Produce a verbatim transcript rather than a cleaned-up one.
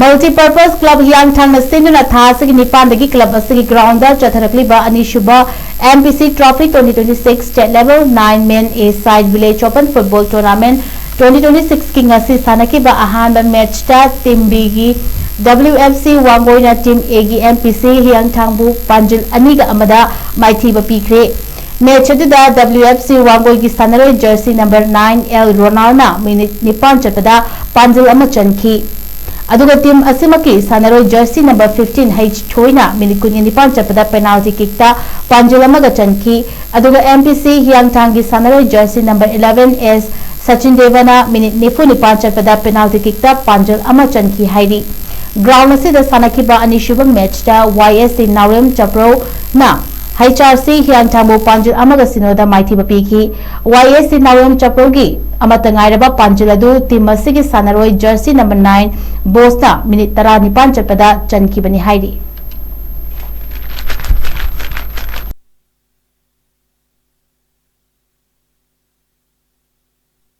Multipurpose Club ꯍꯤꯌꯥꯡꯊꯥꯡꯅ ꯁꯤꯟꯗꯨꯅ ꯊꯥ ꯑꯁꯤꯒꯤ ꯅꯤꯄꯥꯟꯗꯒꯤ club ꯑꯁꯤꯒꯤ ground ꯆꯠꯊꯔꯛꯂꯤꯕ ꯑꯅꯤꯁꯨꯕ M P C Trophy twenty twenty-six State Level nine Men A Side Village Open Football Tournament twenty twenty-six ꯀꯤ ꯉꯁꯤ ꯁꯥꯟꯅꯈꯤꯕ ꯑꯍꯥꯟꯕ match ꯇ Team B ꯒꯤ W F C ꯋꯥꯡꯒꯣꯏꯅ Team A ꯒꯤ M P C ꯍꯤꯌꯥꯡꯊꯥꯡꯕꯨ ꯄꯥꯟꯖꯤꯜ ꯑꯅꯤꯒ ꯑꯃꯗ ꯃꯥꯏꯊꯤꯕ ꯄꯤꯈ꯭ꯔꯦ꯫ Match ꯑꯗꯨꯗ W F C ꯋꯥꯡꯒꯣꯏꯒꯤ ꯁꯥꯟꯅꯔꯣꯏ jersey number nine L ꯔꯣꯅꯥꯜꯅ minute ꯅꯤꯄꯥꯟ ꯆꯠꯄꯗ ꯄꯥꯟꯖꯤꯜ ꯑꯃ ꯆꯟꯈꯤ꯫ ꯑꯗꯨꯒ team ꯑꯁꯤꯃꯛꯀꯤ ꯁꯥꯟꯅꯔꯣꯏ jersey number fifteen H ꯊꯣꯏꯅ minute ꯀꯨꯟꯅꯤꯄꯥꯟ ꯆꯠꯄꯗ penalty kick ꯇ ꯄꯥꯟꯖꯤꯜ ꯑꯃꯒ ꯆꯟꯈꯤ꯫ ꯑꯗꯨꯒ M P C ꯍꯤꯌꯥꯡꯊꯥꯡꯒꯤ ꯁꯥꯟꯅꯔꯣꯏ jersey number eleven S Sachin ꯗꯦꯕꯅ minute ꯅꯤꯐꯨ ꯅꯤꯄꯥꯟ ꯆꯠꯄꯗ penalty kick ꯇ ꯄꯥꯟꯖꯤꯜ ꯑꯃ ꯆꯟꯈꯤ ꯍꯥꯏꯔꯤ꯫ Ground ꯑꯁꯤꯗ ꯁꯥꯟꯅꯈꯤꯕ ꯑꯅꯤꯁꯨꯕ match ꯇ Y S C ꯅꯥꯎꯔꯦꯝ ꯆꯄ꯭ꯔꯧꯅ H R C ꯍꯤꯌꯥꯡꯊꯥꯡꯕꯨ ꯄꯥꯟꯖꯤꯜ ꯑꯃꯒ ꯁꯤꯅꯣꯗ ꯃꯥꯏꯊꯤꯕ ꯄꯤꯈꯤ꯫ Y S C ꯅꯥꯎꯔꯦꯝ ꯆꯄ꯭ꯔꯧꯒꯤ ꯑꯃꯠꯇ ꯉꯥꯏꯔꯕ ꯄꯥꯟꯖꯤꯜ ꯑꯗꯨ team ꯑꯁꯤꯒꯤ ꯁꯥꯟꯅꯔꯣꯏ jersey number nine ꯕꯣꯁꯅ minute ꯇꯔꯥꯅꯤꯄꯥꯟ ꯆꯠꯄꯗ ꯆꯟꯈꯤꯕꯅꯤ ꯍꯥꯏꯔꯤ꯫